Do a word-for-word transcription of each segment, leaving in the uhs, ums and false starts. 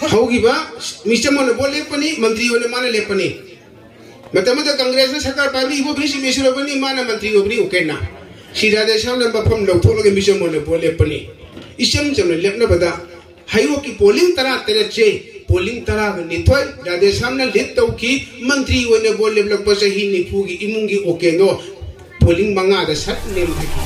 ꯍꯧꯈꯤꯕ ꯃꯤꯆꯝ ꯑꯣꯏꯅ ꯚꯣꯠ ꯂꯦꯞꯄꯅꯤ, ꯃꯟꯇ꯭ꯔꯤ ꯑꯣꯏꯅ ꯃꯥꯅ ꯂꯦꯞꯄꯅꯤ꯫ ꯃꯇꯝ ꯑꯃꯗ ꯀꯪꯒ꯭ꯔꯦꯁꯅ ꯁꯔꯀꯥꯔ ꯄꯥꯏꯕ ꯏꯕꯣ ꯚꯤ ꯁꯤꯃꯦꯁꯣꯔ ꯑꯣꯏꯕꯅꯤ, ꯃꯥꯅ ꯃꯟꯇ꯭ꯔꯤ ꯑꯣꯏꯕꯅꯤ ꯎꯀꯦꯟꯅ꯫ ꯁꯤ ꯔꯥꯙꯦꯁ꯭ꯌꯥꯝꯅ ꯃꯐꯝ ꯂꯧꯊꯣꯛꯂꯒ ꯃꯤꯆꯝ ꯑꯣꯏꯅ ꯚꯣꯠ ꯂꯦꯞꯄꯅꯤ꯫ ꯏꯆꯝ ꯆꯝꯅ ꯂꯦꯞꯅꯕꯗ ꯍꯩꯔꯣꯛꯀꯤ ꯄꯣꯂꯤꯡ ꯇꯔꯥ ꯇꯔꯦꯠꯁꯦ ꯄꯣꯂꯤꯡ ꯇꯔꯥꯒ ꯅꯤꯊꯣꯏ ꯔꯥꯙꯦꯁ꯭ꯌꯥꯝꯅ ꯂꯤꯗ ꯇꯧꯈꯤ꯫ ꯃꯟꯇ꯭ꯔꯤ ꯑꯣꯏꯅ ꯚꯣꯠ ꯂꯦꯞꯂꯛꯄ ꯆꯍꯤ ꯅꯤꯐꯨꯒꯤ ꯏꯃꯨꯡꯒꯤ ꯎꯀꯦꯟꯗꯣ ꯄꯣꯂꯤꯡ ꯃꯉꯥꯗ ꯁꯠ ꯅꯦꯝꯊꯈꯤ꯫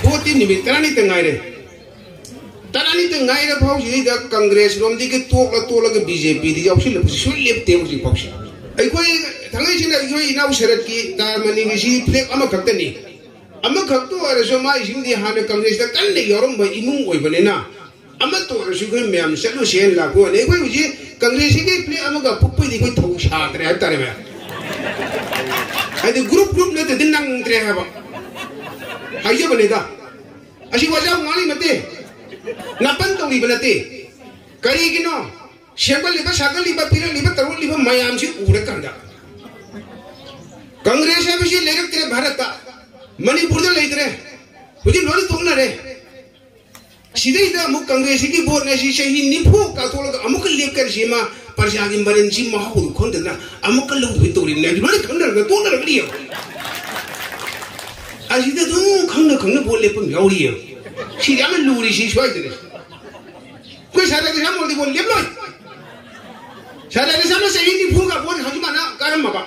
ꯚꯣꯠꯇꯤ ꯅꯨꯃꯤꯠ ꯇꯔꯥꯅꯤꯇ ꯉꯥꯏꯔꯦ꯫ ꯇꯔꯥꯅꯤꯇ ꯉꯥꯏꯔ ꯐꯥꯎꯁꯤꯗꯩꯗ ꯀꯪꯒ꯭ꯔꯦꯁ ꯂꯣꯝꯗꯒꯤ ꯇꯣꯛꯂ ꯇꯣꯛꯂꯒ ꯕꯤ ꯖꯦ ꯄꯤꯗ ꯌꯥꯎꯁꯤꯜꯂꯛꯄꯁꯤ ꯁꯨꯡꯂꯦꯞ ꯂꯦꯞꯇꯦ ꯍꯧꯖꯤꯛ ꯐꯥꯎꯁꯤ꯫ ꯑꯩꯈꯣꯏ ꯊꯥꯡꯉꯩꯁꯤꯡꯅ ꯑꯩꯈꯣꯏ ꯏꯅꯥꯎ ꯁꯔꯠꯀꯤ ꯇꯥꯔ ꯃꯅꯤꯒꯤꯁꯤ ꯐ꯭ꯂꯦꯛ ꯑꯃꯈꯛꯇꯅꯤ꯫ ꯑꯃꯈꯛꯇ ꯑꯣꯏꯔꯁꯨ ꯃꯥꯏꯁꯤꯡꯗꯤ ꯍꯥꯟꯅ ꯀꯪꯒ꯭ꯔꯦꯁꯇ ꯀꯟꯅ ꯌꯥꯎꯔꯝꯕ ꯏꯃꯨꯡ ꯑꯣꯏꯕꯅꯤꯅ ꯑꯃꯠꯇ ꯑꯣꯏꯔꯁꯨ ꯑꯩꯈꯣꯏ ꯃꯌꯥꯝ ꯆꯠꯂꯨꯁꯦꯅ ꯂꯥꯛꯄ ꯋꯥꯅꯤ꯫ ꯑꯩꯈꯣꯏ ꯍꯧꯖꯤꯛ ꯀꯪꯒ꯭ꯔꯦꯁꯁꯤꯒꯤ ꯐ꯭ꯂꯦꯛ ꯑꯃꯒ ꯄꯨꯞꯄꯩꯗꯤ ꯑꯩꯈꯣꯏ ꯊꯧ ꯁꯥꯗ꯭ꯔꯦ ꯍꯥꯏꯕ ꯇꯥꯔꯦ ꯃꯌꯥꯝ꯫ ꯍꯥꯏꯗꯤ ꯒ꯭ꯔꯨꯞ ꯒ꯭ꯔꯨꯞ ꯅꯠꯇꯗꯤ ꯅꯪꯗ꯭ꯔꯦ ꯍꯥꯏꯕ꯫ ꯍꯥꯏꯖꯕꯅꯤꯗ꯫ ꯑꯁꯤ ꯋꯥꯖꯥꯎ ꯉꯥꯡꯂꯤ ꯅꯠꯇꯦ꯫ ꯅꯥꯄꯟ ꯇꯧꯔꯤꯕ ꯅꯠꯇꯦ꯫ ꯀꯔꯤꯒꯤꯅꯣ? ꯁꯦꯝꯒꯠꯂꯤꯕ, ꯁꯥꯒꯠꯂꯤꯕ, ꯄꯤꯔꯛꯂꯤꯕ, ꯇꯧꯔꯛꯂꯤꯕ ꯃꯌꯥꯝꯁꯤ ꯎꯔꯀꯥꯟꯗ ꯀꯪꯒ꯭ꯔꯦꯁ ꯍꯥꯏꯕꯁꯤ ꯂꯩꯔꯛꯇ꯭ꯔꯦ ꯚꯥꯔꯠꯇ꯫ ꯃꯅꯤꯄꯨꯔꯗ ꯂꯩꯇ꯭ꯔꯦ꯫ ꯍꯧꯖꯤꯛ ꯂꯣꯏꯅ ꯇꯣꯛꯅꯔꯦ꯫ ꯁꯤꯗꯩꯗ ꯑꯃꯨꯛ ꯀꯪꯒ꯭ꯔꯦꯁꯀꯤ ꯚꯣꯠꯅꯦ ꯁꯤ ꯆꯍꯤ ꯅꯤꯐꯨ ꯀꯥꯊꯣꯛꯂꯒ ꯑꯃꯨꯛꯀ ꯂꯦꯞꯀꯅꯤ ꯁꯤ ꯃꯥ ꯄ꯭ꯔꯖꯥꯒꯤ ꯃꯔꯟꯁꯤ ꯃꯍꯥꯎꯗꯨ ꯈꯪꯗꯅ ꯑꯃꯨꯛꯀ ꯂꯧꯗꯕꯩ ꯇꯧꯔꯤꯕꯅꯦ꯫ ꯂꯣꯏꯅ ꯈꯪꯅꯔꯒ ꯇꯣꯛꯅꯔꯒꯗꯤ ꯌꯦꯡꯉꯣ꯫ ꯑꯁꯤꯗ ꯑꯗꯨꯝ ꯈꯪꯅ ꯈꯪꯅ ꯚꯣꯠ ꯂꯦꯞꯄ ꯑꯃ ꯌꯥꯎꯔꯤ ꯌꯦꯡꯉꯣ꯫ ꯁꯤ ꯌꯥꯝꯅ ꯂꯨꯔꯤ ꯁꯤ ꯁ꯭ꯋꯥꯏꯗꯅꯦ꯫ ꯑꯩꯈꯣꯏ ꯁꯥꯔ ꯔꯥꯙꯦꯁ꯭ꯌꯥꯝ ꯃꯣꯗꯤ ꯚꯣꯠ ꯂꯦꯞꯂꯣꯏ꯫ ꯁꯥꯔ ꯔꯥꯙꯦꯁ꯭ꯌꯥꯝꯅ ꯆꯍꯤ ꯅꯤꯐꯨꯒ ꯚꯣꯠ ꯍꯧꯖꯤꯛ ꯃꯥꯅ ꯀꯥꯔꯝꯃꯕ꯫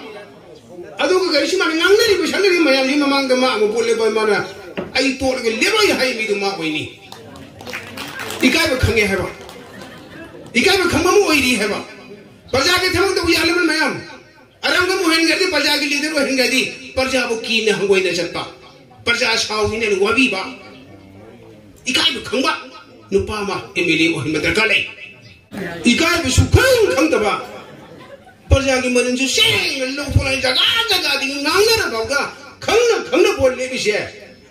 ꯑꯗꯨꯒ ꯀꯔꯤꯁꯨ ꯃꯥꯅ ꯉꯥꯡꯅꯔꯤꯕ ꯁꯥꯟꯅꯔꯤꯕ ꯃꯌꯥꯝꯁꯤ ꯃꯃꯥꯡꯗ ꯃꯥ ꯑꯃꯨꯛ ꯚꯣꯠ ꯂꯦꯞꯄ ꯃꯥꯅ ꯑꯩ ꯇꯣꯛꯂꯒ ꯂꯦꯞꯂꯣꯏ ꯍꯥꯏ ꯃꯤꯗꯨ ꯃꯥ ꯑꯣꯏꯅꯤ꯫ ꯏꯀꯥꯏꯕ ꯈꯪꯉꯦ ꯍꯥꯏꯕ꯫ ꯏꯀꯥꯏꯕ ꯈꯪꯕ ꯑꯃ ꯑꯣꯏꯔꯤ ꯍꯥꯏꯕ꯫ ꯄ꯭ꯔꯖꯥꯒꯤ ꯊꯕꯛ ꯇꯧꯕ ꯌꯥꯍꯜꯂꯕ ꯃꯌꯥꯝ꯫ ꯑꯔꯪꯕ ꯑꯣꯏꯍꯟꯈ꯭ꯔꯗꯤ ꯄ꯭ꯔꯖꯥꯒꯤ ꯂꯤꯗꯔ ꯑꯣꯏꯍꯟꯈ꯭ꯔꯗꯤ ꯄ꯭ꯔꯖꯥꯕꯨ ꯀꯤꯅ ꯍꯪꯒꯣꯏꯅ ꯆꯠꯄ꯫ ꯄ꯭ꯔꯖꯥ ꯁꯥꯎꯏꯅ ꯋꯥꯕꯤꯕ꯫ ꯏꯀꯥꯏꯕ ꯈꯪꯕ ꯅꯨꯄꯥ ꯑꯃ ꯑꯦꯝ ꯑꯦꯜ ꯑꯦ ꯑꯣꯏꯍꯟꯕ ꯗꯔꯀꯥꯔ ꯂꯩ꯫ ꯏꯀꯥꯏꯕ ꯁꯨꯈꯪ ꯈꯪꯗꯕ, ꯄ꯭ꯔꯖꯥꯒꯤ ꯃꯔꯟꯁꯨ ꯁꯦꯡꯅ ꯂꯧꯊꯣꯛꯂꯒ ꯖꯒꯥ ꯖꯒꯥꯗꯒꯤ ꯉꯥꯡꯅꯔꯐꯥꯎꯗ ꯈꯪꯅ ꯈꯪꯅ ꯚꯣꯠ ꯂꯦꯞꯄꯤꯁꯦ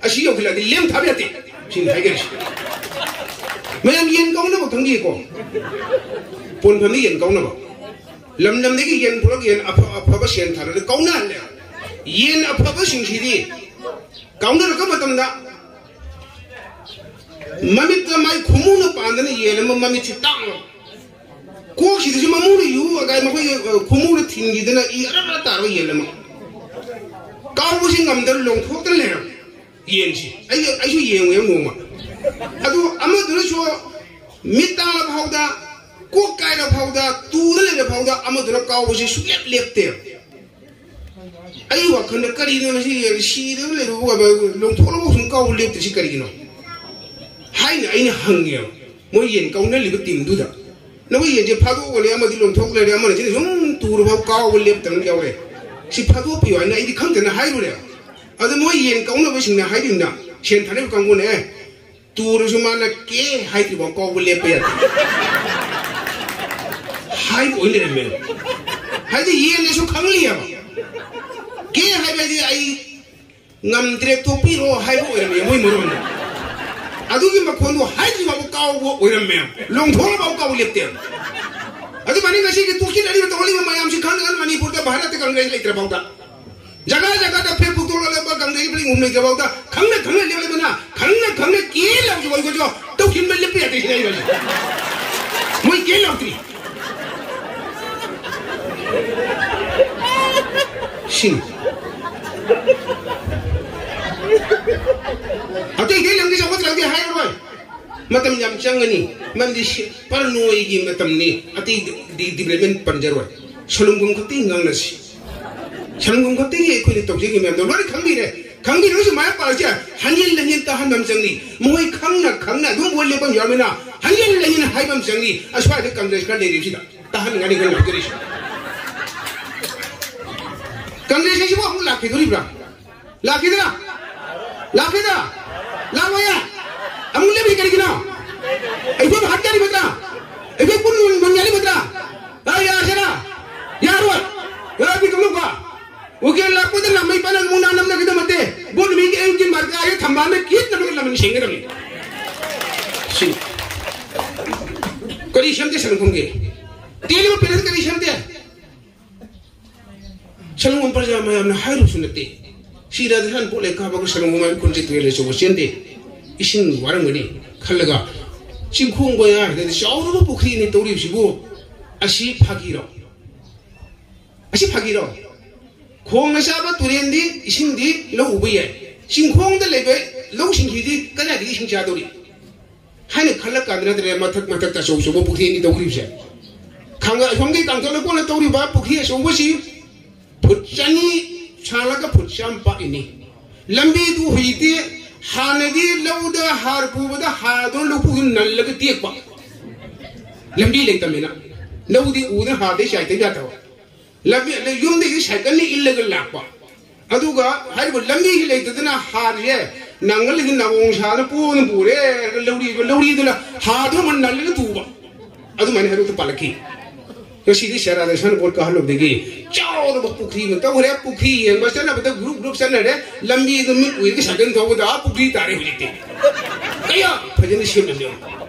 ꯑꯁꯤ ꯌꯧꯁꯤꯜꯂꯛꯑꯗꯤ ꯂꯦꯝ ꯊꯥꯕ ꯌꯥꯗꯦ꯫ ꯁꯤꯅꯤ ꯍꯥꯏꯖꯔꯤꯁꯦ꯫ ꯃꯌꯥꯝ ꯌꯦꯟ ꯀꯥꯎꯅꯕ ꯈꯪꯕꯤꯌꯦꯀꯣ? ꯄꯣꯟꯐꯝꯗ ꯌꯦꯟ ꯀꯥꯎꯅꯕ꯫ ꯂꯝ ꯂꯝꯗꯒꯤ ꯌꯦꯟ ꯄꯨꯔꯛ, ꯌꯦꯟ ꯑꯐ-, ꯑꯐꯕ ꯁꯦꯟ ꯊꯥꯔꯒ ꯀꯥꯎꯅꯍꯜꯂꯦ꯫ ꯌꯦꯟ ꯑꯐꯕꯁꯤꯡꯁꯤꯗꯤ ꯀꯥꯎꯅꯔꯛꯄ ꯃꯇꯝꯗ ꯃꯃꯤꯠꯇ ꯃꯥꯏ ꯈꯨꯃꯨꯅ ꯄꯥꯟꯗꯅ ꯌꯦꯟ ꯑꯃ ꯃꯃꯤꯠꯁꯤ ꯇꯥꯡꯂꯣ꯫ ꯀꯣꯛꯁꯤꯗꯁꯨ ꯃꯃꯨꯅ ꯌꯨ ꯑꯗꯥꯏ ꯃꯈꯣꯏꯒꯤ, ꯑ, ꯈꯨꯃꯨꯅ ꯊꯤꯟꯈꯤꯗꯅ ꯏ ꯑꯔ ꯑꯔ ꯇꯥꯔꯕ ꯌꯦꯟ ꯑꯃ꯫ ꯀꯥꯎꯕꯁꯤ ꯉꯝꯗꯅ ꯂꯣꯡꯊꯣꯛꯇꯅ ꯂꯩꯔꯝꯃꯦ꯫ ꯌꯦꯟꯁꯤ꯫ ꯑꯩ, ꯑꯩꯁꯨ ꯌꯦꯡꯉꯨ ꯌꯥꯝ ꯅꯣꯡꯃ꯫ ꯑꯗꯨ ꯑꯃꯗꯨꯅꯁꯨ ꯃꯤꯠ ꯇꯥꯡꯂ ꯐꯥꯎꯗ, ꯀꯣꯛ ꯀꯥꯏꯔ ꯐꯥꯎꯗ, ꯇꯨꯗ ꯂꯩꯔ ꯐꯥꯎꯗ ꯑꯃꯗꯨꯅ ꯀꯥꯎꯕꯁꯤ ꯁꯨꯡꯂꯦꯞ ꯂꯦꯞꯇꯦ꯫ ꯑꯩ ꯋꯥꯈꯜꯗ ꯀꯔꯤꯅꯣ ꯃꯁꯤ ꯌꯦꯟ ꯁꯤꯗꯅ ꯂꯩꯔꯨꯕ ꯑꯣꯏꯕ ꯂꯣꯡꯊꯣꯛꯂꯒ ꯁꯨꯝ ꯀꯥꯎꯕ ꯂꯦꯞꯇ꯭ꯔꯤꯁꯤ ꯀꯔꯤꯒꯤꯅꯣ? ꯍꯥꯏꯅ ꯑꯩꯅ ꯍꯪꯉꯦꯕ꯫ ꯃꯣꯏ ꯌꯦꯟ ꯀꯥꯎꯅꯔꯤꯕ ꯇꯤꯝꯗꯨꯗ꯫ ꯅꯈꯣꯏ ꯌꯦꯟꯁꯦ ꯐꯥꯗꯣꯛꯑꯒ ꯂꯩ, ꯑꯃꯗꯤ ꯂꯣꯡꯊꯣꯛ ꯂꯩꯔꯦ, ꯑꯃꯅ ꯁꯤꯗ ꯁꯨꯝ ꯇꯨꯔꯐꯥꯎ ꯀꯥꯎꯕ ꯂꯦꯞꯇꯅ ꯌꯥꯎꯔꯦ꯫ ꯁꯤ ꯐꯥꯗꯣꯛꯄꯤꯌꯨ ꯍꯥꯏꯅ ꯑꯩꯗꯤ ꯈꯪꯗꯅ ꯍꯥꯏꯔꯨꯔꯦ꯫ ꯑꯗ ꯃꯣꯏ ꯌꯦꯟ ꯀꯥꯎꯅꯕꯁꯤꯡꯅ ꯍꯥꯏꯔꯤꯕꯅ, ꯁꯦꯟ ꯊꯥꯅꯕ ꯀꯥꯡꯕꯨꯅ, "ꯑꯦ, ꯇꯨꯔꯁꯨ ꯃꯥꯅ ꯀꯦ ꯍꯥꯏꯗ꯭ꯔꯤꯐꯥꯎ ꯀꯥꯎꯕ ꯂꯦꯞꯄ ꯌꯥꯗꯦ" ꯍꯥꯏꯕ ꯑꯣꯏ ꯂꯩꯔꯝꯃꯦ꯫ ꯍꯥꯏꯗꯤ ꯌꯦꯟꯅꯁꯨ ꯈꯪꯂꯤꯑꯕ꯫ ꯀꯦ ꯍꯥꯏꯕ ꯍꯥꯏꯗꯤ ꯑꯩ ꯉꯝꯗ꯭ꯔꯦ, ꯇꯣꯛꯄꯤꯔꯣ ꯍꯥꯏꯕ ꯑꯣꯏꯔꯝꯃꯦ ꯃꯣꯏ ꯃꯔꯣꯟꯗ꯫ ꯑꯗꯨꯒꯤ ꯃꯈꯣꯟꯗꯣ ꯍꯥꯏꯗ꯭ꯔꯤꯐꯥꯎꯕ ꯀꯥꯎꯕ ꯑꯣꯏꯔꯝꯃꯦ꯫ ꯂꯣꯡꯊꯣꯛꯂꯐꯥꯎ ꯀꯥꯎꯕ ꯂꯦꯞꯇꯦ꯫ ꯑꯗꯨꯃꯥꯏꯅ ꯉꯁꯤꯒꯤ ꯇꯣꯛꯁꯤꯜꯂꯛꯂꯤꯕ ꯇꯧꯍꯜꯂꯤꯕ ꯃꯌꯥꯝꯁꯤ ꯈꯪꯗꯅ ꯃꯅꯤꯄꯨꯔꯗ ꯚꯥꯔꯠꯇ ꯀꯪꯒ꯭ꯔꯦꯁ ꯂꯩꯇ꯭ꯔ ꯐꯥꯎꯗ꯫ ꯖꯒꯥ ꯖꯒꯥꯗ ꯐꯦꯛ ꯄꯨꯊꯣꯛꯂꯒ ꯂꯩꯕ ꯀꯪꯒ꯭ꯔꯦꯁꯀꯤ ꯐꯤꯂꯝ ꯎꯍꯨꯝ ꯂꯩꯇ꯭ꯔ ꯐꯥꯎꯗ ꯈꯪꯅ ꯈꯪꯅ ꯂꯦꯞꯂꯤꯕꯅ ꯈꯪꯅ ꯈꯪꯅ ꯀꯦ ꯂꯥꯎꯁꯨ ꯑꯩꯈꯣꯏꯁꯨ ꯇꯧꯁꯤꯟꯕ ꯂꯦꯞꯄ ꯌꯥꯗꯦ ꯁꯤꯅ ꯑꯩ ꯍꯥꯏꯁꯦ꯫ ꯃꯣꯏ ꯀꯦ ꯂꯥꯎꯗ꯭ꯔꯤ꯫ ꯁꯤꯅꯤ꯫ ꯑꯇꯩ ꯑꯇꯩ ꯂꯝꯒꯤ ꯆꯥꯎꯈꯠꯇ꯭ꯔꯗꯤ ꯍꯥꯏꯔꯔꯣꯏ꯫ ꯃꯇꯝ ꯌꯥꯝ ꯆꯪꯒꯅꯤ꯫ ꯃꯔꯝꯗꯤ ꯁꯤ ꯄꯔꯅꯣꯏꯒꯤ ꯃꯇꯝꯅꯤ꯫ ꯑꯇꯩ ꯗꯤ-, ꯗꯤꯕꯂꯞꯃꯦꯟ ꯄꯟꯖꯔꯣꯏ꯫ ꯁꯣꯂꯨꯝꯒꯨꯝ ꯈꯛꯇꯤ ꯉꯥꯡꯅꯁꯤ꯫ ꯁꯪꯒꯨꯝ ꯈꯛꯇꯒꯤ ꯑꯩꯈꯣꯏꯅ ꯇꯧꯖꯔꯤꯕ ꯃꯌꯥꯝꯗꯣ ꯂꯣꯏꯅ ꯈꯪꯕꯤꯔꯦ꯫ ꯈꯪꯕꯤꯔꯒꯁꯨ ꯃꯥꯏ ꯄꯥꯛꯂꯁꯦ ꯍꯟꯖꯤꯟ ꯍꯟꯖꯤꯟ ꯇꯥꯍꯟꯕ ꯑꯃ ꯆꯪꯏ꯫ ꯃꯈꯣꯏ ꯈꯪꯅ ꯈꯪꯅ ꯑꯗꯨꯝ ꯚꯣꯠ ꯂꯦꯞꯄ ꯑꯃ ꯌꯥꯎꯔꯕꯅꯤꯅ ꯍꯟꯖꯤꯟ ꯍꯟꯖꯤꯟ ꯍꯥꯏꯕ ꯑꯃ ꯆꯪꯏ꯫ ꯑꯁ꯭ꯋꯥꯏꯗ ꯀꯪꯒ꯭ꯔꯦꯁ ꯈꯔ ꯂꯩꯔꯤꯕꯁꯤꯗ ꯇꯥꯍꯟꯅꯤꯡꯉꯥꯏꯅꯤ ꯑꯩꯈꯣꯏꯅ ꯂꯥꯛꯆꯔꯤꯁꯤ꯫ ꯀꯪꯒ꯭ꯔꯦꯁ ꯍꯥꯏꯁꯤꯕꯨ ꯑꯃꯨꯛ ꯂꯥꯛꯈꯤꯗꯣꯔꯤꯕ꯭ꯔꯥ? ꯂꯥꯛꯈꯤꯗ꯭ꯔꯥ? ꯂꯥꯛꯈꯤꯗ꯭ꯔꯥ? ꯂꯥꯛꯑꯣꯏꯌꯦ꯫ ꯑꯃꯨꯛ ꯂꯦꯞꯄꯤ ꯀꯔꯤꯒꯤꯅꯣ? ꯑꯩꯈꯣꯏꯕꯨ ꯍꯥꯠꯀꯅꯤ ꯅꯠꯇ꯭ꯔꯥ? ꯑꯩꯈꯣꯏ ꯄꯨꯟꯅ ꯃꯨꯟ ꯌꯥꯅꯤ ꯅꯠꯇ꯭ꯔꯥ? ꯑ, ꯌꯥꯁꯤꯔꯥ? ꯌꯥꯔꯣꯏ꯫ ꯌꯥꯔꯣꯏ, ꯀꯩꯗꯧꯅꯣꯕ? ꯎꯀꯤꯜ ꯂꯥꯛꯄꯗ ꯂꯥꯃꯩ ꯄꯥꯅ ꯃꯨꯅꯥ ꯅꯝꯅꯒꯗꯕ ꯅꯠꯇꯦ꯫ ꯕꯣꯠ ꯅꯨꯃꯤꯠꯀꯤ ꯑꯌꯨꯛꯀꯤ ꯃꯥꯔꯀꯥ ꯍꯦꯛ ꯊꯝꯕꯥꯜꯅ ꯀꯤꯠ ꯅꯝꯃꯒ ꯂꯃꯟ ꯁꯦꯡꯒꯗꯕꯅꯤ꯫ ꯁꯤ꯫ ꯀꯔꯤ ꯁꯦꯝꯗꯦ ꯁꯦꯟꯐꯝꯒꯤ? ꯇꯦꯜꯂꯤꯕ ꯄꯦꯅꯦꯜ ꯀꯔꯤ ꯁꯦꯝꯗꯦ? ꯁꯂꯨꯡꯕꯝ ꯄ꯭ꯔꯖꯥ ꯃꯌꯥꯝꯅ ꯍꯥꯏꯔꯨꯕꯁꯨ ꯅꯠꯇꯦ꯫ ꯁꯤꯗ ꯍꯥꯟ ꯄꯣꯠ ꯂꯩ ꯀꯥꯕꯒ ꯁꯂꯨꯡꯕꯝ ꯍꯥꯏꯕ ꯈꯨꯟꯁꯦ ꯇꯨꯔꯦꯜ ꯑꯆꯧꯕ ꯆꯦꯟꯗꯦ꯫ ꯏꯁꯤꯡ ꯋꯥꯔꯝꯒꯅꯤ ꯈꯜꯂꯒ ꯆꯤꯡꯈꯣꯡ ꯃꯌꯥꯁꯤꯗ ꯆꯥꯎꯔꯕ ꯄꯨꯈ꯭ꯔꯤ ꯑꯅꯤ ꯇꯧꯔꯤꯕꯁꯤꯕꯨ ꯑꯁꯤ ꯐꯥꯒꯤꯔꯣ? ꯑꯁꯤ ꯐꯥꯒꯤꯔꯣ? ꯈꯣꯡꯅ ꯆꯥꯕ ꯇꯨꯔꯦꯟꯗꯤ ꯏꯁꯤꯡꯗꯤ ꯂꯧ ꯎꯕ ꯌꯥꯏ꯫ ꯆꯤꯡꯈꯣꯡꯗ ꯂꯩꯕ ꯂꯧꯁꯤꯡꯁꯤꯗꯤ ꯀꯗꯥꯏꯗꯒꯤ ꯏꯁꯤꯡ ꯆꯥꯗꯧꯔꯤ? ꯍꯥꯏꯅ ꯈꯜꯂ ꯀꯥꯟꯗ ꯅꯠꯇ꯭ꯔꯦ ꯃꯊꯛ ꯃꯊꯛꯇ ꯑꯆꯧ ꯑꯆꯧꯕ ꯄꯨꯈ꯭ꯔꯤ ꯑꯅꯤ ꯇꯧꯈ꯭ꯔꯤꯕꯁꯦ꯫ ꯈꯥꯡꯒ ꯑꯁꯣꯝꯗꯒꯤ ꯇꯥꯡꯊꯣꯛꯂꯛꯄꯅ ꯇꯧꯔꯤꯕ ꯄꯨꯈ꯭ꯔꯤ ꯑꯆꯧꯕꯁꯤ ꯐꯨꯠ ꯆꯅꯤ ꯁꯥꯡꯂꯒ ꯐꯨꯠ ꯆꯥꯝ ꯄꯥꯛꯏꯅꯤ꯫ ꯂꯝꯕꯤꯗꯨ ꯍꯧꯖꯤꯛꯇꯤ ꯍꯥꯟꯅꯗꯤ ꯂꯧꯗ ꯍꯥꯔ ꯄꯨꯕꯗ ꯍꯥꯔꯗꯣ ꯂꯧꯕꯨꯛꯇ ꯅꯜꯂꯒ ꯇꯦꯛꯄ꯫ ꯂꯝꯕꯤ ꯂꯩꯇꯕꯅꯤꯅ꯫ ꯂꯧꯗꯤ ꯎꯗꯅ ꯍꯥꯔꯗꯩ ꯆꯥꯏꯗ ꯌꯥꯗꯕ꯫ ꯂꯝꯕꯤ, ꯌꯨꯝꯗꯒꯤ ꯁꯥꯏꯀꯜꯅ ꯏꯜꯂꯒ ꯂꯥꯛꯄ꯫ ꯑꯗꯨꯒ ꯍꯥꯏꯔꯤꯕ ꯂꯝꯕꯤꯁꯤ ꯂꯩꯇꯗꯅ ꯍꯥꯔꯁꯦ ꯅꯪꯒꯜꯁꯤꯗ ꯅꯥꯒꯣꯡ ꯁꯥꯗꯅ ꯄꯣꯗꯅ ꯄꯨꯔꯦ꯫ ꯂꯧꯔꯤꯕ, ꯂꯧꯔꯤꯗꯨꯅ ꯍꯥꯔꯗꯣ ꯑꯃꯨꯛ ꯅꯜꯂꯒ ꯇꯨꯕ꯫ ꯑꯗꯨꯃꯥꯏꯅ ꯍꯥꯏꯗꯣꯛꯇ ꯄꯥꯜꯂꯛꯈꯤ꯫ ꯉꯁꯤꯗꯤ ꯁꯦꯔꯥꯗ ꯁꯥꯟꯅꯄꯣꯠ ꯀꯥꯍꯜꯂꯨꯕꯗꯒꯤ ꯆꯥꯎꯔꯕ ꯄꯨꯈ꯭ꯔꯤ ꯑꯃ ꯇꯧꯈ꯭ꯔꯦ꯫ ꯄꯨꯈ꯭ꯔꯤ ꯌꯦꯡꯕ ꯆꯠꯅꯕꯗ ꯒ꯭ꯔꯨꯞ ꯒ꯭ꯔꯨꯞ ꯆꯠꯅꯔꯦ꯫ ꯂꯝꯕꯤꯗ ꯃꯤꯠ ꯎꯏꯔꯒ ꯁꯥꯏꯀꯜ ꯊꯧꯕꯗ ꯑꯥ ꯄꯨꯈ꯭ꯔꯤ ꯇꯥꯔꯦ ꯍꯧꯖꯤꯛꯇꯤ꯫ ꯀꯌꯥ ꯐꯖꯅ ꯁꯦꯝꯂꯝꯃꯤ꯫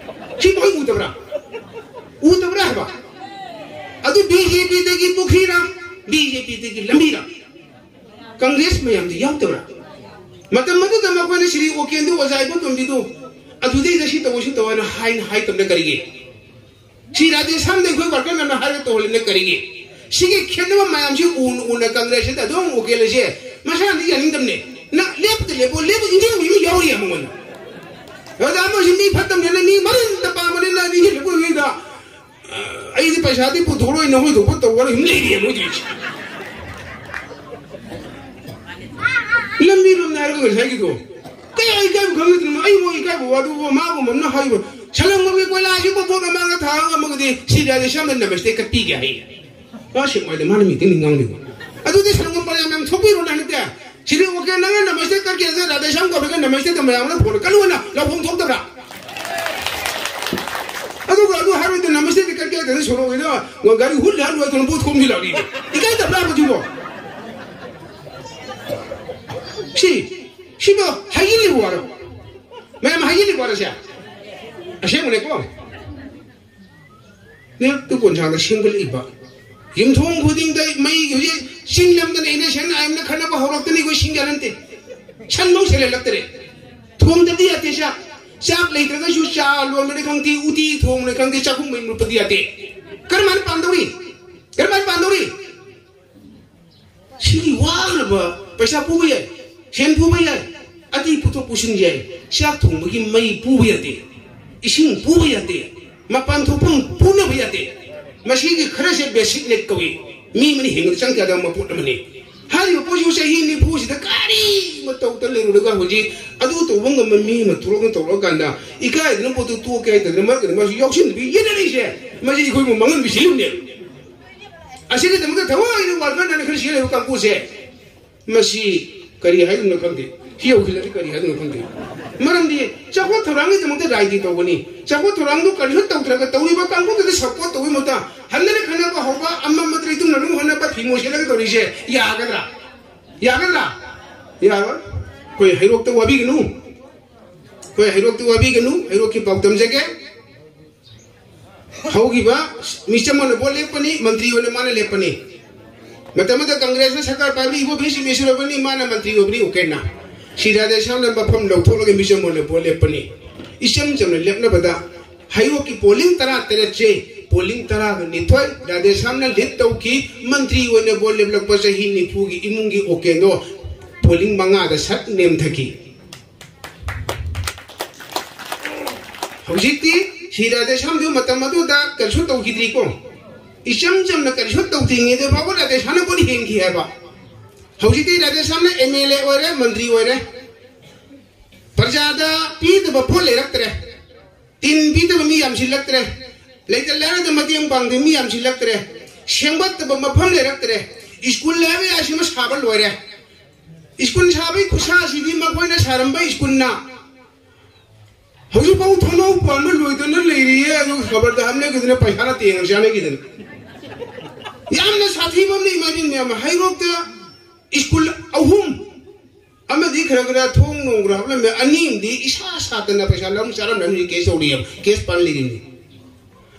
ꯁꯤ ꯃꯣꯏ ꯎꯗꯕ꯭ꯔꯥ? ꯎꯗꯕ꯭ꯔꯥ ꯍꯥꯏꯕ? ꯑꯗꯨ ꯕꯤ ꯖꯦ ꯄꯤꯗꯒꯤ ꯄꯨꯈ꯭ꯔꯤꯔꯥ, ꯕꯤ ꯖꯦ ꯄꯤꯗꯒꯤ ꯂꯝꯕꯤꯔꯥ? ꯀꯪꯒ꯭ꯔꯦꯁ ꯃꯌꯥꯝꯗꯤ ꯌꯥꯎꯗꯕ꯭ꯔꯥ? ꯃꯇꯝ ꯑꯗꯨꯗ ꯃꯈꯣꯏꯅ ꯁ꯭ꯔꯤ ꯑꯣꯀꯦꯟꯗꯨ, ꯑꯣꯖꯥ ꯏꯕꯣꯇꯣꯝꯕꯤꯗꯨ ꯑꯗꯨꯗꯩꯗ ꯁꯤ ꯇꯧꯕ, ꯁꯤ ꯇꯧꯕ ꯍꯥꯏꯅ ꯍꯥꯏ-, ꯍꯥꯏꯗꯕꯅ ꯀꯔꯤꯒꯤ? ꯁꯤ ꯔꯥꯙꯦꯁ꯭ꯌꯥꯝꯗ ꯑꯩꯈꯣꯏ ꯋꯥꯔꯀꯔ ꯃꯌꯥꯝꯅ ꯍꯥꯏꯔꯒ ꯇꯧꯍꯜꯂꯤꯅ ꯀꯔꯤꯒꯤ? ꯁꯤꯒꯤ ꯈꯦꯠꯅꯕ ꯃꯌꯥꯝꯁꯤ ꯎꯅ ꯎꯅ ꯀꯪꯒ꯭ꯔꯦꯁꯁꯤꯗ ꯑꯗꯨꯝ ꯎꯀꯦꯜ ꯑꯁꯦ ꯃꯁꯥꯅꯗꯤ ꯌꯥꯅꯤꯡꯗꯕꯅꯦ꯫ ꯅ ꯂꯦꯞꯇ ꯂꯦꯞꯄꯣ, ꯂꯦꯞꯄ ꯏꯟꯖꯤꯟ ꯑꯣꯏꯕ ꯌꯥꯎꯔꯤ ꯃꯉꯣꯟꯗ꯫ ꯑꯣꯖꯥ ꯑꯃꯁꯨ ꯃꯤ ꯐꯠꯇꯕꯅꯤꯅ, ꯃꯤ ꯃꯔꯤꯟ ꯇꯄꯥ ꯑꯃꯅꯤꯅ ꯏꯟꯖꯤꯟ ꯂꯦꯞꯄ ꯑꯣꯏꯕꯗ, ꯑ, ꯑꯩꯗꯤ ꯄꯩꯁꯥꯗꯤ ꯄꯨꯊꯣꯛꯂꯣꯏ, ꯅꯈꯣꯏ ꯊꯣꯛꯄ ꯇꯧꯔ ꯑꯗꯨꯝ ꯂꯩꯔꯤ ꯃꯣꯏꯗꯤ꯫ ꯂꯝꯕꯤ ꯂꯣꯝꯗ ꯍꯥꯏꯔꯒ ꯉꯁꯥꯏꯒꯤꯗꯣ ꯀꯌꯥ ꯏꯀꯥꯏꯕ ꯈꯪꯗꯗꯅ ꯑꯩꯕꯨ ꯏꯀꯥꯏꯕ ꯋꯥꯗꯨꯕꯨ ꯃꯥꯒꯨꯝꯕ ꯑꯃꯅ ꯍꯥꯏꯕ ꯁꯂꯪꯕꯝꯒꯤ ꯀꯣꯏꯂꯥꯁꯤꯕꯨ ꯚꯣꯠ ꯃꯃꯥꯡꯗ ꯊꯥꯔꯒ ꯑꯃꯒꯗꯤ ꯁꯤ ꯔꯥꯙꯦꯁ꯭ꯌꯥꯝꯗ ꯅꯃꯁꯇꯦ ꯀꯠꯄꯤꯒꯦ ꯍꯥꯏꯌꯦ꯫ ꯃꯥ ꯁꯦꯛꯃꯥꯏꯗ ꯃꯥꯅ ꯃꯤꯇꯤꯡ ꯉꯥꯡꯂꯤꯕ꯫ ꯑꯗꯨꯗꯤ ꯁꯪꯒꯣꯝ ꯄꯔꯦꯡ ꯌꯥꯝ ꯊꯣꯛꯄꯤꯔꯣ ꯅꯪ ꯅꯠꯇꯦ꯫ ꯁꯤꯗꯤ ꯑꯣꯀꯦ, ꯅꯪꯅ ꯅꯃꯁꯇꯦ ꯀꯠꯀꯦ ꯍꯥꯏꯔꯗꯤ ꯔꯥꯙꯦꯁ꯭ꯌꯥꯝ ꯀꯧꯔꯒ ꯅꯃꯁꯇꯦꯗ ꯃꯌꯥꯝꯅ ꯐꯣꯟ ꯀꯜꯂꯨꯅ ꯂꯧꯐꯝ ꯊꯣꯛꯇꯕ꯭ꯔꯥ? ꯑꯗꯨꯒ ꯑꯗꯨ ꯍꯥꯏꯔꯣꯏꯗ ꯅꯃꯁꯇꯦꯗ ꯀꯠꯀꯦ ꯍꯥꯏꯔꯗꯤ ꯁꯣꯔꯣꯛ ꯑꯣꯏꯅ ꯒꯥꯔꯤ ꯍꯨꯠ ꯍꯥꯜꯂꯨ ꯍꯥꯏꯗꯅ ꯄꯣꯠ ꯈꯣꯝꯁꯤ ꯂꯥꯛꯂꯤ꯫ ꯏꯀꯥꯏꯗꯕ꯭ꯔꯥ ꯃꯗꯨꯕꯣ? ꯁꯤ, ꯁꯤꯕꯨ ꯍꯥꯏꯖꯤꯜꯂꯤꯕ ꯋꯥꯔꯣ? ꯃꯌꯥꯝ ꯍꯥꯏꯖꯤꯜꯂꯤꯕ ꯋꯥꯔꯣ ꯁꯦ? ꯑꯁꯦꯡꯕꯅꯦꯀꯣ? ꯅꯦꯛꯇꯨ ꯀꯣꯟꯁꯥꯡꯗ ꯁꯦꯝꯒꯠꯂꯛꯏꯕ꯫ ꯌꯨꯝꯊꯣꯡ ꯈꯨꯗꯤꯡꯗ ꯃꯩ ꯍꯧꯖꯤꯛ ꯆꯤꯡ ꯂꯝꯗ ꯂꯩꯅ ꯁꯦꯟ ꯑꯥꯏꯝꯅ ꯈꯠꯅꯕ ꯍꯧꯔꯛꯇꯅꯤ, ꯑꯩꯈꯣꯏ ꯁꯤꯡ ꯌꯥꯔꯟꯇꯦ꯫ ꯁꯟꯐꯧ ꯁꯦꯜꯍꯜꯂꯛꯇꯔꯦ꯫ ꯊꯣꯡꯗꯕꯗꯤ ꯌꯥꯗꯦ ꯆꯥꯛ꯫ ꯆꯥꯛ ꯂꯩꯇ꯭ꯔꯒꯁꯨ ꯆꯥ ꯂꯣꯟꯕꯅꯤ ꯈꯪꯗꯦ, ꯎꯇꯤ ꯊꯣꯡꯕꯅꯤ ꯈꯪꯗꯦ, ꯆꯥꯛꯈꯨꯝ ꯃꯩ ꯃꯨꯠꯄꯗꯤ ꯌꯥꯗꯦ꯫ ꯀꯔꯝꯍꯥꯏꯅ ꯄꯥꯟꯗꯧꯔꯤ? ꯀꯔꯝꯍꯥꯏꯅ ꯄꯥꯟꯗꯧꯔꯤ? ꯁꯤꯒꯤ ꯋꯥꯈ꯭ꯔꯕ ꯄꯩꯁꯥ ꯄꯨꯕ ꯌꯥꯏ, ꯁꯦꯟ ꯄꯨꯕ ꯌꯥꯏ, ꯑꯇꯩ ꯄꯨꯊꯣꯛ ꯄꯨꯁꯤꯟ ꯌꯥꯏ, ꯆꯥꯛ ꯊꯣꯡꯕꯒꯤ ꯃꯩ ꯄꯨꯕ ꯌꯥꯗꯦ, ꯏꯁꯤꯡ ꯄꯨꯕ ꯌꯥꯗꯦ, ꯃꯄꯥꯟ ꯊꯣꯛꯐꯝ ꯄꯨꯅꯕ ꯌꯥꯗꯦ꯫ ꯃꯁꯤꯒꯤ ꯈꯔꯁꯦ basic need ꯀꯧꯏ꯫ ꯃꯤ ꯑꯃꯅ ꯍꯤꯡꯕꯗ ꯆꯪꯗ ꯌꯥꯗꯕ ꯃꯄꯣꯠ ꯑꯃꯅꯤ꯫ ꯍꯥꯏꯔꯤꯕ ꯄꯣꯠꯁꯤꯕꯨ ꯆꯍꯤ ꯅꯤꯐꯨꯁꯤꯗ ꯀꯔꯤ ꯃꯇꯧꯗ ꯂꯩꯔꯨꯔꯒ ꯍꯧꯖꯤꯛ ꯑꯗꯨ ꯇꯧꯕ ꯉꯝꯕ ꯃꯤ ꯑꯃ ꯊꯣꯛꯂꯛꯅ ꯇꯧꯔꯛꯑꯀꯥꯟꯗ ꯏꯀꯥꯏꯗꯅ ꯄꯣꯠꯇꯨ ꯇꯣꯛꯀꯦ ꯍꯥꯏꯇꯗꯅ ꯃꯔꯛꯇ ꯃꯥꯁꯨ ꯌꯥꯎꯁꯤꯟꯅꯕꯤ ꯌꯦꯠꯅꯔꯤꯁꯦ, ꯃꯁꯤ ꯑꯩꯈꯣꯏꯕꯨ ꯃꯥꯡꯍꯟꯕ ꯁꯤꯟꯅꯦꯕ꯫ ꯑꯁꯤꯒꯤꯗꯃꯛꯇ ꯊꯋꯥꯏꯅ ꯋꯥꯈꯜꯗꯅ ꯈꯔ ꯁꯤꯖꯤꯟꯅꯕ ꯀꯥꯡꯕꯨꯁꯦ, ꯃꯁꯤ ꯀꯔꯤ ꯍꯥꯏꯗꯣꯏꯅꯣ ꯈꯪꯗꯦ꯫ ꯁꯤ ꯌꯧꯁꯤꯜꯂꯗꯤ ꯀꯔꯤ ꯍꯥꯏꯗꯣꯏꯅꯣ ꯈꯪꯗꯦ꯫ ꯃꯔꯝꯗꯤ ꯆꯥꯎꯈꯠ ꯊꯧꯔꯥꯡꯒꯤꯗꯃꯛꯇ ꯔꯥꯏꯗꯤ ꯇꯧꯒꯅꯤ꯫ ꯆꯥꯎꯈꯠ ꯊꯧꯔꯥꯡꯗꯨ ꯀꯔꯤꯁꯨ ꯇꯧꯗ꯭ꯔꯒ ꯇꯧꯔꯤꯕ ꯀꯥꯡꯕꯨꯗꯨꯗ support ꯇꯧꯕꯒꯤ ꯃꯍꯨꯠꯇ ꯍꯟꯅꯅ ꯈꯟꯅꯕ ꯍꯧꯕ, ꯑꯃ ꯑꯃꯗ ꯏꯇꯨꯝꯅ ꯑꯗꯨꯝ ꯍꯣꯠꯅꯕ, ꯐꯤꯃꯣ ꯁꯦꯠꯂꯒ ꯇꯧꯔꯤꯁꯦ ꯌꯥꯒꯗ꯭ꯔꯥ? ꯌꯥꯒꯗ꯭ꯔꯥ? ꯌꯥꯔꯣꯏ꯫ ꯑꯩꯈꯣꯏ ꯍꯩꯔꯣꯛꯇ ꯋꯥꯕꯤꯒꯅꯨ꯫ ꯑꯩꯈꯣꯏ ꯍꯩꯔꯣꯛꯇ ꯋꯥꯕꯤꯒꯅꯨ꯫ ꯍꯩꯔꯣꯛꯀꯤ ꯄꯥꯎ ꯇꯝꯖꯒꯦ꯫ ꯍꯧꯈꯤꯕ ꯃꯤꯆꯝ ꯑꯣꯏꯅ ꯚꯣꯠ ꯂꯦꯞꯄꯅꯤ, ꯃꯟꯇ꯭ꯔꯤ ꯑꯣꯏꯅ ꯃꯥꯅ ꯂꯦꯞꯄꯅꯤ꯫ ꯃꯇꯝ ꯑꯃꯗ ꯀꯪꯒ꯭ꯔꯦꯁꯅ ꯁꯔꯀꯥꯔ ꯄꯥꯏꯕ ꯏꯕꯣ ꯚꯤ ꯁꯤꯃꯦꯁꯣꯔ ꯑꯣꯏꯕꯅꯤ, ꯃꯥꯅ ꯃꯟꯇ꯭ꯔꯤ ꯑꯣꯏꯕꯅꯤ, ꯎꯀꯦꯟꯅ꯫ ꯁꯤ ꯔꯥꯙꯦꯁ꯭ꯌꯥꯝꯅ ꯃꯐꯝ ꯂꯧꯊꯣꯛꯂꯒ ꯃꯤꯆꯝ ꯑꯣꯏꯅ ꯚꯣꯠ ꯂꯦꯞꯄꯅꯤ꯫ ꯏꯆꯝ ꯆꯝꯅ ꯂꯦꯞꯅꯕꯗ ꯍꯩꯔꯣꯛꯀꯤ polling ꯇꯔꯥ ꯇꯔꯦꯠꯁꯦ polling ꯇꯔꯥꯒ ꯅꯤꯊꯣꯏ ꯔꯥꯙꯦꯁ꯭ꯌꯥꯝꯅ lead ꯇꯧꯈꯤ꯫ ꯃꯟꯇ꯭ꯔꯤ ꯑꯣꯏꯅ ꯚꯣꯠ ꯂꯦꯞꯂꯛꯄ ꯆꯍꯤ ꯅꯤꯐꯨꯒꯤ ꯏꯃꯨꯡꯒꯤ ꯎꯀꯦꯟꯗꯣ polling ꯃꯉꯥꯗ ꯁꯠ ꯅꯦꯝꯊꯈꯤ꯫ ꯍꯧꯖꯤꯛꯇꯤ ꯁꯤ ꯔꯥꯙꯦꯁ꯭ꯌꯥꯝꯗꯨ ꯃꯇꯝ ꯑꯗꯨꯗ ꯀꯔꯤꯁꯨ ꯇꯧꯈꯤꯗ꯭ꯔꯤꯀꯣ꯫ ꯏꯆꯝ ꯆꯝꯅ ꯀꯔꯤꯁꯨ ꯇꯧꯗ꯭ꯔꯤꯉꯩꯗ ꯐꯥꯎꯕ ꯔꯥꯙꯦꯁ꯭ꯌꯥꯝꯅ ꯚꯣꯠ ꯍꯦꯟꯈꯤ ꯍꯥꯏꯕ꯫ ꯍꯧꯖꯤꯛꯇꯤ ꯔꯥꯙꯦꯁ꯭ꯌꯥꯝꯅ MLA ꯑꯣꯏꯔꯦ, ꯃꯟꯇ꯭ꯔꯤ ꯑꯣꯏꯔꯦ꯫ ꯄ꯭ꯔꯖꯥꯗ ꯄꯤꯗꯕ ꯚꯣꯠ ꯂꯩꯔꯛꯇ꯭ꯔꯦ꯫ ꯇꯤꯟ ꯄꯤꯗꯕ ꯃꯤ ꯌꯥꯝꯁꯤꯜꯂꯛꯇ꯭ꯔꯦ꯫ ꯂꯩꯇ ꯂꯥꯏꯔꯗ ꯃꯇꯦꯡ ꯄꯥꯡꯗꯕ ꯃꯤ ꯌꯥꯝꯁꯤꯜꯂꯛꯇ꯭ꯔꯦ꯫ ꯁꯦꯝꯒꯠꯇꯕ ꯃꯐꯝ ꯂꯩꯔꯛꯇ꯭ꯔꯦ꯫ ꯁ꯭ꯀꯨꯜ ꯍꯥꯏꯕ ꯌꯥꯁꯤꯃ ꯁꯥꯕ ꯂꯣꯏꯔꯦ꯫ ꯁ꯭ꯀꯨꯜ ꯁꯥꯕꯒꯤ ꯈꯨꯠꯁꯥꯁꯤꯗꯤ ꯃꯈꯣꯏꯅ ꯁꯥꯔꯝꯕ ꯁ꯭ꯀꯨꯜꯅ ꯍꯧꯖꯤꯛꯐꯥꯎ ꯊꯣꯡꯅꯥꯎ ꯄꯥꯟꯕ ꯂꯣꯏꯗꯅ ꯂꯩꯔꯤꯌꯦ꯫ ꯑꯗꯨ ꯈꯕꯔꯗ ꯍꯥꯞꯅꯈꯤꯗꯅ ꯄꯩꯁꯥꯅ ꯇꯦꯡꯅ ꯆꯥꯅꯈꯤꯗꯅ꯫ ꯌꯥꯝꯅ ꯁꯥꯊꯤꯕ ꯑꯃꯅ ꯏꯃꯥ ꯏꯕꯦꯟ ꯃꯌꯥꯝ ꯍꯩꯔꯣꯛꯇ ꯁ꯭ꯀꯨꯜ ꯑꯍꯨꯝ ꯑꯃꯗꯤ ꯈꯔ ꯈꯔ ꯊꯣꯡ ꯅꯣꯡ ꯈꯔ ꯍꯥꯞꯂꯝꯃꯦ, ꯑꯅꯤ ꯑꯃꯗꯤ ꯏꯁꯥ ꯁꯥꯠꯇꯅ ꯄꯩꯁꯥ ꯂꯧ ꯆꯥꯔꯝꯂꯝꯅꯤ, ꯀꯦꯁ ꯇꯧꯔꯤꯑꯕ, ꯀꯦꯁ ꯄꯥꯟ ꯂꯩꯔꯤꯅꯤ꯫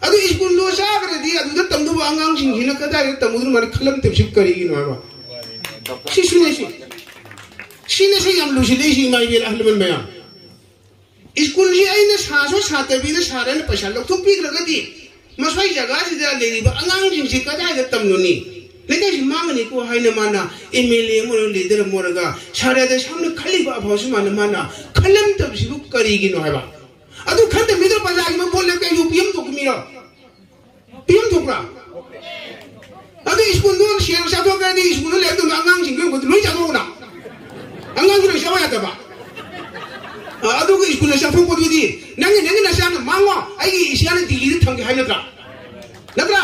ꯑꯗꯨ ꯁ꯭ꯀꯨꯜꯗꯣ ꯆꯥꯈ꯭ꯔꯗꯤ ꯑꯗꯨꯗ ꯇꯝꯗꯧꯕ ꯑꯉꯥꯡꯁꯤꯡꯁꯤꯅ ꯀꯗꯥꯏꯗ ꯇꯝꯃꯨꯗꯣꯏꯅꯣ ꯃꯥꯅ ꯈꯜꯂꯝꯗꯕꯁꯤ ꯀꯔꯤꯒꯤꯅꯣ ꯍꯥꯏꯕ? ꯁꯤꯁꯨꯅꯦ ꯁꯤ꯫ ꯁꯤꯅ ꯁꯤ ꯌꯥꯝ ꯂꯨꯁꯤꯜꯂꯛꯏꯁꯤ, ꯏꯃꯥ ꯏꯕꯦꯜ ꯑꯍꯜ ꯂꯃꯟ ꯃꯌꯥꯝ꯫ ꯁ꯭ꯀꯨꯜꯁꯤ ꯑꯩꯅ ꯁꯥꯁꯨ ꯁꯥꯗꯕꯤꯗ ꯁꯥꯔꯅ ꯄꯩꯁꯥ ꯂꯧꯊꯣꯛꯄꯤꯈ꯭ꯔꯒꯗꯤ ꯃꯁ꯭ꯋꯥꯏ ꯖꯒꯥꯁꯤꯗ ꯂꯩꯔꯤꯕ ꯑꯉꯥꯡꯁꯤꯡꯁꯤ ꯀꯗꯥꯏꯗ ꯇꯝꯂꯨꯅꯤ? ꯂꯩꯀꯥꯏꯁꯤ ꯃꯥꯡꯉꯅꯤꯀꯣ ꯍꯥꯏꯅ ꯃꯥꯅ ꯑꯦꯝ ꯑꯦꯜ ꯑꯦ ꯑꯃ ꯑꯣꯏꯔꯒ ꯂꯤꯗꯔ ꯑꯃ ꯑꯣꯏꯔꯒ ꯁꯥꯔꯗ ꯁꯝꯅ ꯈꯜꯂꯤꯕ ꯑꯐꯕꯁꯤ ꯃꯥꯅ, ꯃꯥꯅ ꯈꯜꯂꯝꯗꯕꯁꯤꯕꯨ ꯀꯔꯤꯒꯤꯅꯣ ꯍꯥꯏꯕ? ꯑꯗꯨ ꯈꯟꯗꯕꯤꯗ ꯄ꯭ꯔꯖꯥꯒꯤ ꯃꯄꯣꯠ ꯂꯦꯞꯀꯩ ꯌꯨ ꯄꯤ ꯑꯃ ꯊꯣꯛꯄ ꯃꯤꯔꯣ? ꯄꯤ ꯑꯃ ꯊꯣꯛꯄ꯭ꯔꯥ? ꯑꯗꯨ ꯁ꯭ꯀꯨꯜꯗꯨ ꯁꯦꯜ ꯆꯥꯊꯣꯛꯈ꯭ꯔꯗꯤ ꯁ꯭ꯀꯨꯜꯗ ꯂꯥꯏꯔꯤꯛ ꯇꯝꯕ ꯑꯉꯥꯡꯁꯤꯡꯗꯨ ꯂꯣꯏ ꯆꯥꯊꯣꯛꯑꯣꯅ꯫ ꯑꯉꯥꯡꯗꯨ ꯂꯣꯏ ꯆꯥꯕ ꯌꯥꯗꯕ꯫ ꯑ, ꯑꯗꯨꯒ ꯁ꯭ꯀꯨꯜꯗ ꯆꯥꯊꯣꯛꯄꯗꯨꯗꯤ ꯅꯪꯒꯤ, ꯅꯪꯒꯤ ꯅꯆꯥꯅ ꯃꯥꯡꯉꯣ, ꯑꯩꯒꯤ ꯏꯆꯥꯅ ꯗꯤꯜꯂꯤꯗ ꯊꯝꯒꯦ ꯍꯥꯏꯕ ꯅꯠꯇ꯭ꯔꯥ? ꯅꯠꯇ꯭ꯔꯥ?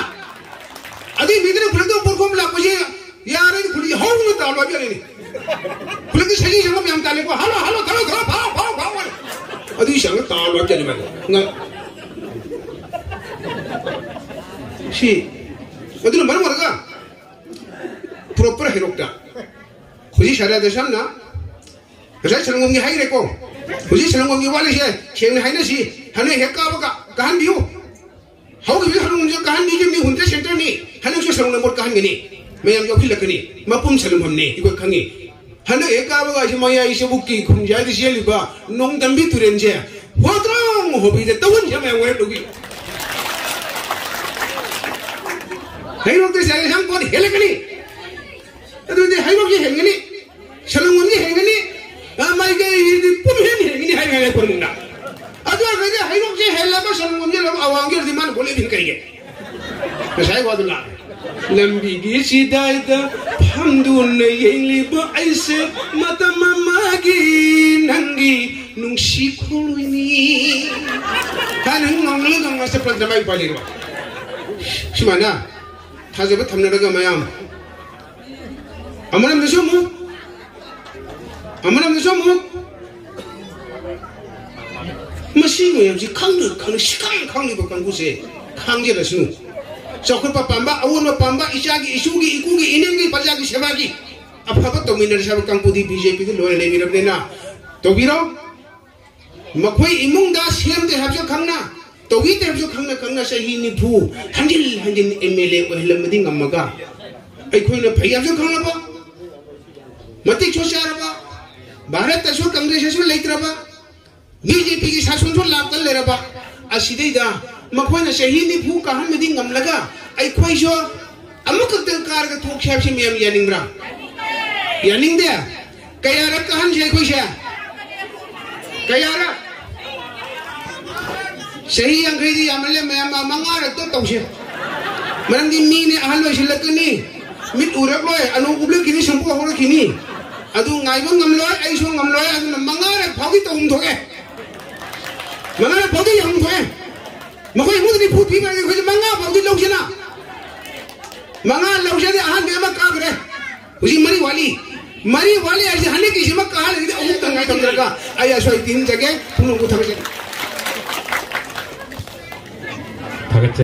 ꯑꯗꯨꯏ ꯃꯤꯗꯨꯅ ꯈꯨꯂꯛꯇ ꯄꯣꯠꯈꯣꯝ ꯂꯥꯛꯄꯁꯦ ꯌꯥꯔꯣꯏ, ꯈꯨꯂꯤ ꯍꯧꯅ ꯇꯥꯜꯂꯣ ꯍꯥꯏꯕ ꯌꯥꯔꯣꯏꯅꯦ꯫ ꯈꯨꯂꯛꯇ ꯁꯖꯤ ꯁꯪꯒꯝ ꯌꯥꯝ ꯇꯥꯜꯂꯦꯀꯣ, ꯍꯜꯂꯣ, ꯍꯜꯂꯣ, ꯊꯔꯣ, ꯊꯔꯣ, ꯐꯥꯎ, ꯐꯥꯎ, ꯐꯥꯎ ꯍꯥꯏ꯫ ꯑꯗꯨꯏ ꯆꯥꯡꯗ ꯇꯥꯜꯂꯣ ꯍꯥꯏꯕ ꯌꯥꯔꯣꯏ ꯃꯥꯅ꯫ ꯉ-, ꯁꯤ, ꯑꯗꯨꯅ ꯃꯔꯝ ꯑꯣꯏꯔꯒ proper ꯍꯩꯔꯣꯛꯇ ꯍꯧꯖꯤꯛ ꯁꯥꯔꯗ ꯁꯝꯅ ꯉꯁꯥꯏ ꯁꯪꯒꯣꯝꯒꯤ ꯍꯥꯏꯈ꯭ꯔꯦꯀꯣ, ꯍꯧꯖꯤꯛ ꯁꯪꯒꯣꯝꯒꯤ ꯋꯥꯠꯂꯤꯁꯦ ꯁꯦꯡꯅ ꯍꯥꯏꯅꯁꯤ, ꯍꯥꯟꯅ ꯍꯦꯛ ꯀꯥꯕꯒ ꯀꯥꯍꯟꯕꯤꯌꯨ꯫ ꯍꯧꯈꯤꯕ ꯍꯅꯨꯁꯨ ꯀꯥꯍꯟꯕꯤꯒꯦ, ꯃꯤ ꯍꯨꯟꯗ꯭ꯔꯦ ꯁꯦꯟꯇꯔꯅꯤ, ꯍꯟꯗꯛꯁꯨ ꯁꯔꯨꯡ ꯅꯝꯕꯔ ꯀꯥꯍꯟꯒꯅꯤ, ꯃꯌꯥꯝ ꯌꯥꯎꯁꯤꯜꯂꯛꯀꯅꯤ, ꯃꯄꯨꯝ ꯁꯂꯨꯡꯐꯝꯅꯤ ꯑꯩꯈꯣꯏ ꯈꯪꯉꯤ꯫ ꯍꯟꯗꯛ ꯍꯦꯛ ꯀꯥꯕꯒ ꯑꯩꯁꯦ ꯃꯌꯥꯏ ꯆꯕꯨꯛꯀꯤ ꯈꯨꯟꯖꯥꯏꯗ ꯆꯦꯜꯂꯤꯕ ꯅꯣꯡꯗꯝꯕꯤ ꯇꯨꯔꯦꯟꯁꯦ ꯍꯣꯗ꯭ꯔꯣꯡ ꯍꯣꯕꯤꯗ ꯇꯧꯍꯟꯁꯦ ꯃꯌꯥꯝ ꯋꯥꯔꯦꯞ ꯂꯧꯕꯤ꯫ ꯍꯩꯔꯣꯛꯇ ꯁꯦꯂꯦꯛꯁꯟ ꯄꯣꯠ ꯍꯦꯜꯂꯛꯀꯅꯤ꯫ ꯑꯗꯨꯗꯤ ꯍꯩꯔꯣꯛꯁꯦ ꯍꯦꯟꯒꯅꯤ, ꯁꯂꯨꯡꯕꯝꯁꯦ ꯍꯦꯟꯒꯅꯤ, ꯑ, ꯃꯥꯏꯀꯩꯁꯤꯗꯤ ꯄꯨꯝꯍꯦꯟ ꯍꯦꯟꯒꯅꯤ ꯍꯥꯏꯔꯤꯉꯩꯗ ꯈꯨꯔꯨꯝꯗ꯫ ꯑꯗꯨ ꯑꯣꯏꯔꯒꯗꯤ ꯍꯩꯔꯣꯛꯁꯦ ꯍꯦꯜꯂꯕ ꯁꯂꯨꯡꯕꯝꯁꯦ ꯂꯧ ꯑꯋꯥꯡꯒꯤ ꯑꯣꯏꯔꯗꯤ ꯃꯥꯅ ꯚꯣꯠ ꯂꯦꯞꯄꯤꯅ ꯀꯩꯒꯤ? ꯉꯁꯥꯏ ꯋꯥꯗꯨ ꯂꯥꯛꯑꯦ꯫ ꯂꯝꯕꯤꯒꯤ ꯆꯤꯗꯥꯏꯗ ꯐꯝꯗꯨꯅ ꯌꯦꯡꯂꯤꯕ ꯑꯩꯁꯦ ꯃꯇꯝ ꯑꯃꯒꯤ ꯅꯪꯒꯤ ꯅꯨꯡꯁꯤ ꯈꯣꯜꯂꯣꯏꯅꯤ꯫ ꯍꯥꯏꯅ ꯉꯥꯡꯂꯒ ꯉꯥꯡꯂꯒ ꯆꯠꯄꯗ ꯃꯥꯏ ꯄꯥꯜꯂꯤꯔꯣ? ꯁꯨꯃꯥꯏꯅ ꯊꯥꯖꯕ ꯊꯝꯅꯔꯒ ꯃꯌꯥꯝ ꯑꯃꯔꯣꯝꯗꯁꯨ ꯑꯃꯨꯛ, ꯑꯃꯔꯣꯝꯗꯁꯨ ꯑꯃꯨꯛ ꯃꯁꯤ ꯃꯌꯥꯝꯁꯤ ꯈꯪꯅ ꯈꯪꯅ ꯁꯤꯈꯪ ꯈꯪꯂꯤꯕ ꯀꯥꯡꯕꯨꯁꯦ ꯈꯥꯡꯖꯔꯁꯅꯨ꯫ ꯆꯥꯎꯈꯠꯄ ꯄꯥꯝꯕ, ꯑꯑꯣꯟꯕ ꯄꯥꯝꯕ, ꯏꯆꯥꯒꯤ, ꯏꯁꯨꯒꯤ, ꯏꯀꯨꯒꯤ, ꯏꯅꯦꯝꯒꯤ ꯄ꯭ꯔꯖꯥꯒꯤ ꯁꯦꯕꯥꯒꯤ ꯑꯐꯕ ꯇꯧꯃꯤꯟꯅꯔꯁꯤ ꯍꯥꯏꯕ ꯀꯥꯡꯕꯨꯗꯤ ꯕꯤ ꯖꯦ ꯄꯤꯗ ꯂꯣꯏꯅ ꯂꯩꯃꯤꯟꯅꯕꯅꯤꯅ ꯇꯧꯕꯤꯔꯣ꯫ ꯃꯈꯣꯏ ꯏꯃꯨꯡꯗ ꯁꯦꯝꯗꯦ ꯍꯥꯏꯕꯁꯨ ꯈꯪꯅ, ꯇꯧꯈꯤꯗꯦ ꯍꯥꯏꯕꯁꯨ ꯈꯪꯅ ꯈꯪꯅ ꯆꯍꯤ ꯅꯤꯐꯨ ꯍꯟꯖꯤꯟ ꯍꯟꯖꯤꯟ ꯑꯦꯝ ꯑꯦꯜ ꯑꯦ ꯑꯣꯏꯍꯜꯂꯝꯕꯗꯤ ꯉꯝꯃꯒ, ꯑꯩꯈꯣꯏꯅ ꯐꯩ ꯍꯥꯏꯕꯁꯨ ꯈꯪꯂꯕ, ꯃꯇꯤꯛꯁꯨ ꯆꯥꯔꯕ, ꯚꯥꯔꯠꯇꯁꯨ ꯀꯪꯒ꯭ꯔꯦꯁꯁꯨ ꯂꯩꯇ꯭ꯔꯕ, ꯕꯤ ꯖꯦ ꯄꯤꯒꯤ ꯁꯥꯁꯟꯁꯨ ꯂꯥꯛꯇ ꯂꯩꯔꯕ, ꯑꯁꯤꯗꯩꯗ ꯃꯈꯣꯏꯅ ꯆꯍꯤ ꯅꯤꯐꯨ ꯀꯥꯍꯟꯕꯗꯤ ꯉꯝꯂꯒ, ꯑꯩꯈꯣꯏꯁꯨ ꯑꯃꯈꯛꯇꯪ ꯀꯥꯔꯒ ꯊꯣꯛꯁꯦ ꯍꯥꯏꯕꯁꯤ ꯃꯌꯥꯝ ꯌꯥꯅꯤꯡꯕ꯭ꯔꯥ? ꯌꯥꯅꯤꯡꯗꯦ꯫ ꯀꯌꯥꯔꯛ ꯀꯥꯍꯟꯁꯦ ꯑꯩꯈꯣꯏꯁꯦ? ꯀꯌꯥꯔꯛ? ꯆꯍꯤ ꯌꯥꯡꯈꯩꯗꯤ ꯌꯥꯝꯃꯜꯂꯦ, ꯃꯌꯥꯝ ꯃꯉꯥꯔꯛꯇ ꯇꯧꯁꯦ꯫ ꯃꯔꯝꯗꯤ ꯃꯤꯅꯦ, ꯑꯍꯜ ꯑꯣꯏꯁꯤꯜꯂꯛꯀꯅꯤ, ꯃꯤꯠ ꯎꯔꯛꯂꯣꯏ, ꯑꯅꯧ ꯎꯞꯂꯛꯈꯤꯅꯤ, ꯁꯝꯄꯣꯛ ꯍꯧꯔꯛꯈꯤꯅꯤ꯫ ꯑꯗꯨ ꯉꯥꯏꯕ ꯉꯝꯂꯣꯏ, ꯑꯩꯁꯨ ꯉꯝꯂꯣꯏ꯫ ꯑꯗꯨꯅ ꯃꯉꯥꯔꯛ ꯐꯥꯎꯗꯤ ꯇꯧꯐꯝ ꯊꯣꯛꯑꯦ, ꯃꯉꯥꯔꯛ ꯐꯥꯎꯗꯤ ꯌꯥꯐꯝ ꯊꯣꯛꯑꯦ꯫ ꯃꯈꯣꯏ ꯏꯃꯨꯡꯗ ꯅꯤꯐꯨ ꯄꯤꯕ, ꯑꯩꯈꯣꯏꯁꯦ ꯃꯉꯥ ꯐꯥꯎꯗꯤ ꯂꯧꯁꯤꯅ꯫ ꯃꯉꯥ ꯂꯧꯁꯤꯗꯤ ꯑꯍꯥꯟꯕ ꯑꯃ ꯀꯥꯈ꯭ꯔꯦ, ꯍꯧꯖꯤꯛ ꯃꯔꯤ ꯋꯥꯠꯂꯤ꯫ ꯃꯔꯤ ꯋꯥꯠꯂꯤ ꯍꯥꯏꯁꯦ ꯍꯟꯗꯛꯀꯤꯁꯤꯃ ꯀꯥꯍꯜꯂꯒꯗꯤ ꯑꯍꯨꯝꯇꯪ ꯉꯥꯏ ꯊꯝꯖꯔꯒ ꯑꯩ ꯑꯁ꯭ꯋꯥꯏ ꯇꯤꯟꯖꯒꯦ, ꯄꯨꯝꯅꯃꯛꯄꯨ ꯊꯥꯒꯠꯆꯔꯤ꯫ ꯊꯥꯒꯠꯆꯔꯤ꯫